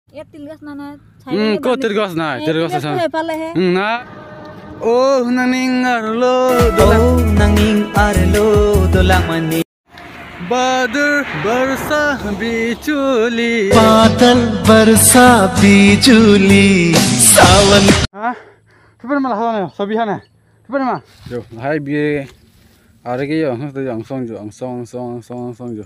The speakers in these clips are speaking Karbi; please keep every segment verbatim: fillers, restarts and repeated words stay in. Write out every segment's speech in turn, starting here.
Ya, tear gas nana. Hmm, ko tear gas na, eh, tear gas tear gas na. Hai pale he. Hmm, na. Oh, nangning arlo dolang. Oh, nangning arlo dolang mane. Badal barsa bijuli. Badal barsa bijuli. Sawan. Ha? Kipan ma lahai sobi hane. Kipan ma? Jo, lahai bi. Are ke jo, to angsong jo, angsong, angsong, angsong, angsong jo.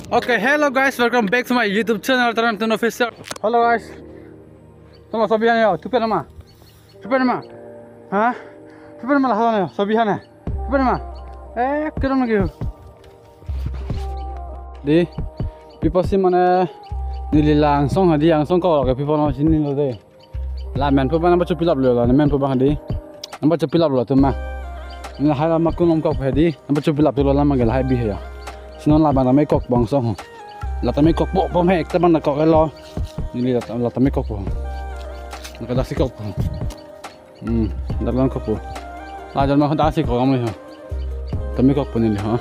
Okay, hello guys, welcome back to my YouTube channel, Taram Tun Official. Hello guys. Tama sobi hane jo, kipan ma? Kipan ma? Ha? Kipan ma lahai sobi hane? Kipan ma? Eh, kiran lagi. Di, pi apotsi mane neli la angsong hadi angsong ko ke pi apot chinilo de. La menpo abang nangpachopilaplo, la menpo abang hadi. Nangpachopilaplo atum ma. Lahai la ma kunlom kok hadi. Nangpachopilaplo la ma ke lahai bi he ya. Si non labang tame kok angsong ho. La tame kok po po me ekta abang na kok lo. Neli la, la tame kok po. Nangkadasi kok po. Hmm, dalang kok po. La jon ma daksi kok kami ho. Tame kok po neli ho.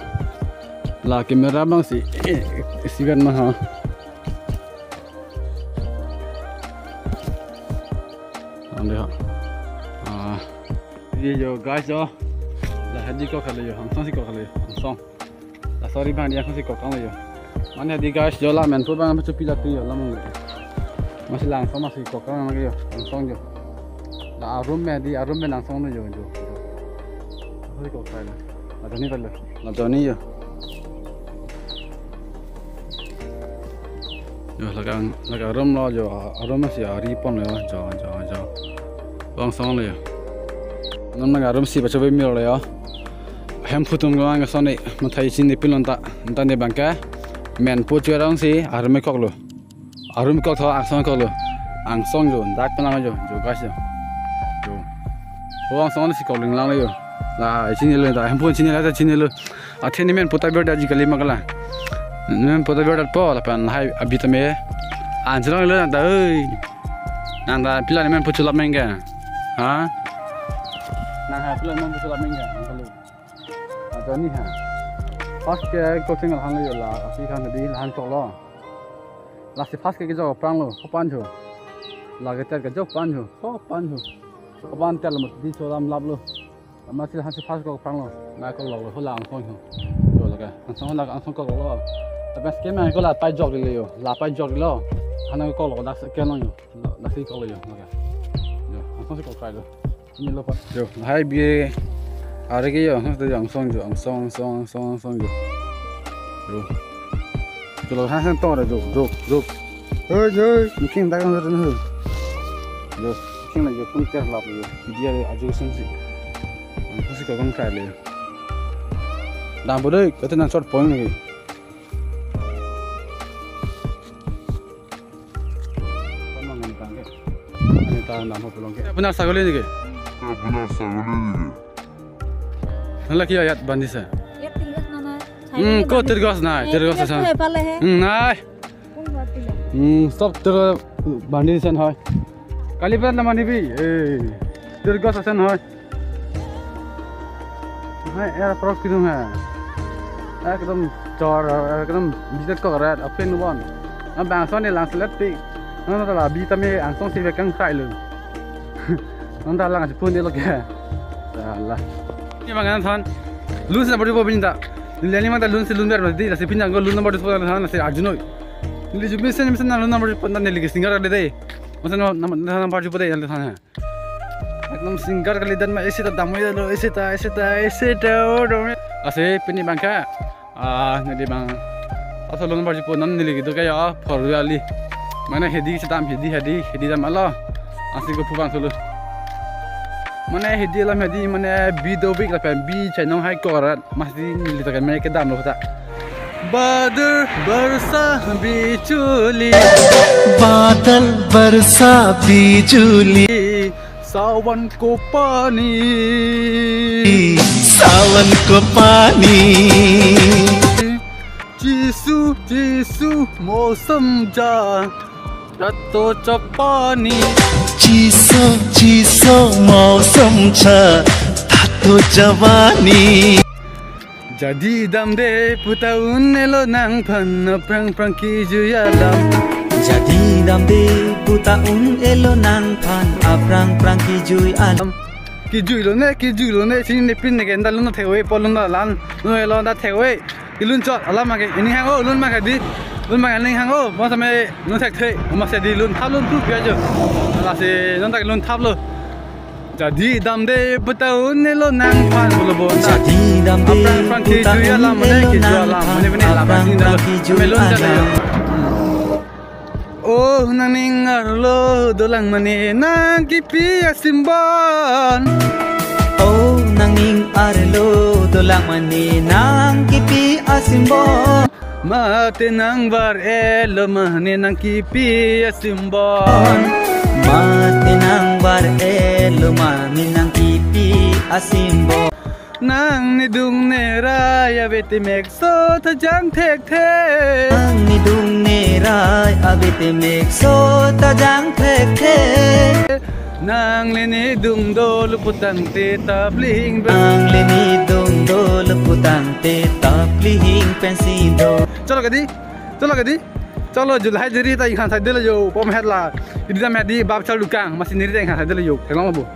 La camera abang si, eh, si kan ma ho. Ande ho. Ah. Ye jo guys jo. La hadi kok kali jo. Angsong si kok kali jo. Angsong. La sorry bang, dia angsong si kok kang jo. Mane hadi guys jo, la menpo abang nangpachopilaplo jo la mong. Masi la angsong masi kok kang jo. Angsong jo. La arum me di arum me angsong jo jo. Angsong si kok kang. La joni kali. La joni jo. Jo, la ke, la ke arum lo jo, arum si ari ponlo jo, jo, jo. Angsong lo jo. Non la ke arum si pachobe mir lo jo. Hemphu atum ko ang sone, mathai chinine pilon ta, ta ne abang ke. Menpo chorong si, arum kok lo. Arum kok tho angsong kok lo. Angsong jo, dak penang jo, jo guys jo. Jo. O angsong si kok ling lang lo jo. La, chinilo ta, hemphu chinilo ta chinilo. Athe ne menpo ta birda ji kali ma kala. Ne menpo ta birda po lapen hai abi tame. Anjrong lo nang ta oi. Nang ta pila ne menpo cholap meng ke. Ha? Nang ha pila ne menpo cholap meng ke. Nang ta lo. Ajo ni ha. First ke coaching la han lo jo la. Asi khan di la han kok lo. Lasi first ke jo prang lo. Kopan jo. La ke ter ke jo pan jo. Kopan jo. Kopan ter lo mati di cholam lap lo. Amatsi la hansi first kok prang lo, na kok lo, hula angsong ho. Jo la ke, angsong la angsong kok lo. Tapi scam yang ko la pai jok di le jo, la pai jok di lo. Hana kok lo, dak scam lo jo, dak si kok lo jo, la ke. Jo, angsong si kok kai lo. Ini lo pa. Jo, hai bi. Are ke jo, angsong jo, angsong, angsong, angsong, angsong jo. Jo. Kalau hasan to ada jok, jok, jok. Hei, hei. Mungkin dagang satu nih. Jok, mungkin lagi pun terlap ya. Dia ada aja sih. Aku sih kagak kali. Dah bodoh, kata nang short point lagi. Benar sagol ini ke? Benar sagol ini ke? Nala kiya yat bandisa. Ya, tear gas nana. Hmm, ko tear gas na, eh, tear gas tear gas na. Hai pale he. Hmm, nai. Kung ba tila. Hmm, stop tear bandisa hai. Kali pernah mani bi. Eh, tear gas asan hai. Hai, air prok kidung hai. Ekdom chor, ekdom bijet ko red, apin one. Abang son ni lang selet pi. Nang ta la bi tame angsong si bekang kai lu. Nang ta lang si pun ni lo ke. Salah. Ni mangan than. Lun si number po pinta. Ni lani mang ta lun si lun ber di, lasi pinjang ko lun number po than, lasi arjunoi. Ni jumi sen sen lun number po than ni lagi singer de de. Masa number po de than. Ekdom singer kali dan ma isi ta dam lo, isi ta, isi ta, isi ta, oh, dong. Lasi pini bangka. Ah, neli bang. Asal lon barji po non neli gitu kayak, ah, for really. Mane hedi sedam, hedi, hedi, hedi dam alo. Asi ko pubang sulu. Mane hedi lam hedi, mane bi dobik lapen bi chainong hai korat. Masi neli ta kan mane kedam lo ta. Badal barsa bijuli. Badal barsa bijuli. Sawan ko pani. Sawan ko pani. Jisu, Jisu, mausam ja. Rat to cha pani. Chiso chiso mausam cha, thato jawani. Jadi damde puta un-elo nangphan, aphrang phrang kijui alam. Jadi damde puta un-elo nangphan, aphrang phrang kijui alam. Kijuilone, kijuilone, sini nepin neke nda lun thewe, pon lun da lan, lun-elo nda thewe. Ilun chot, alam ake, ining hang o, lun ma ke di. Lun ma ke ining hang o, mo same lun thekthe, mo se di lun thap lun thu pia jo. Lasi non ta ke lun thaplo. Jadi damde puta un-elo nangphan pulo bonta. Jadi damde aphrang phrang puta kijui alam mane un-elo kijui alam mane nangphan, mane mane la aphrang pasi phrang dalo. Kijui alam. Melon dalo. Oh, nangning arlo dolang mane nangkipi asimbon. Oh, nangning arlo dolang mane nangkipi asimbon. Mate nangvar-etlo mane nangkipi asimbon. Mate nangvar-etlo mane nangkipi asimbon. Nang nedung nerai ave te mekso ta jang thekthe. Nang nedung nerai ave te mekso ta jang thekthe. Nang le nedung dolo putangte ta plihing pen. Nang le nedung dolo putangte ta plihing pensi do. Chalo ke di, chalo ke di, chalo July jiri ta inghan sai delo jo pom het la. Idi ta met di bap chal dukang, masi niri ta inghan sai delo jo. Kelong bo.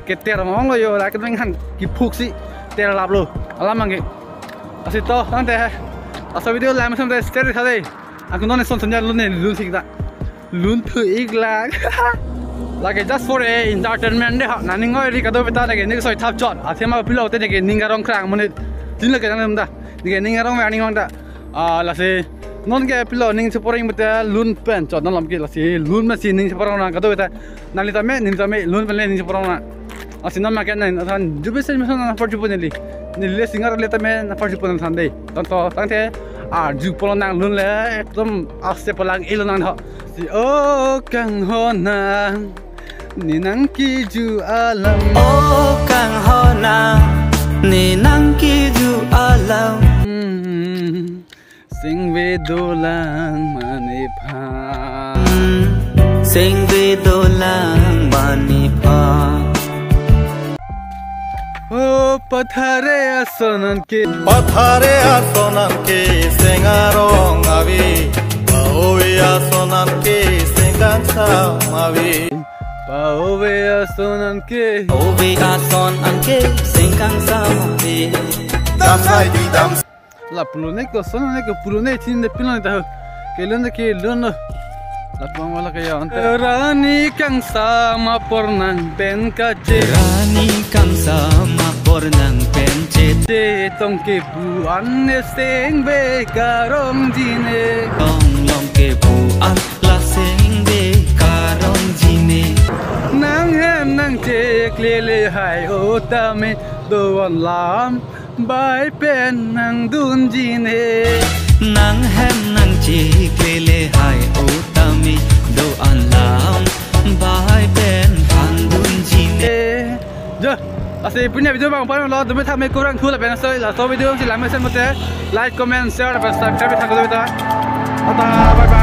Keter mong lo jo, la kedang han kiphuksi terlaplo. Alam mangke. Lasi to, tangte he. Laso video la masam te share tha de. Aku non son son ya lun ne lun sik ta. Lun thu ik lak. Lake just for a entertainment de ha. Nangning oi ri kadokave ta neke ning soi thap chot. Athema pilo te neke ning arong krang mane. Tin lake nang ta. Neke ning arong me aning ong ta. Ah, lasi non ke pilo ning cheporeng bete lun pen chot non lam ke lasi lun masi ning cheporeng nang kadokave ta. Nangli tame, neli tame, lun pen le ning cheporong na. Lasi non ma ke nang than, jubi sen meson na par jupo neli. Neli le singer le tame na par jupo nang than de. Tangte, tangte, arju polo nang lun le, ekdom aste polang ilo nang tho. Si o kanghon nang, ne nangkiju alam. O kanghon nang, ne nangkiju alam. Hmm. Sengve dolang mane pha. Sengve dolang mane pha. O pathare ason anke. Pathare ason anke seng arong ave. Pa-ove ason anke seng kangsam ave. Pa-ove ason anke. Ove ason anke seng kangsam ave. Damsai di dam. La pulo ne ko son ne ko pulo ne thin de pilo ne ta ho. Kelun de kelun lo. La pang wala ke yon. Rani kangsam apor nangpen kache. Rani kangsam apor nangpen che. Chetong kepu an ne sengve karong jine. Tong long kepu an la sengve karong jine. Nang hem nangchekle le hai o tame do-an lam. Bai pen nangdun jine. Nang hem nangchekle le hai o tame do-an lam bai pen nangdun jine. Jo, lasi punya video bang pan lo dumi thame kurang thu lapen so laso video si lame sen mote like, comment, share lapen subscribe thang ko ta. Tata, bye bye.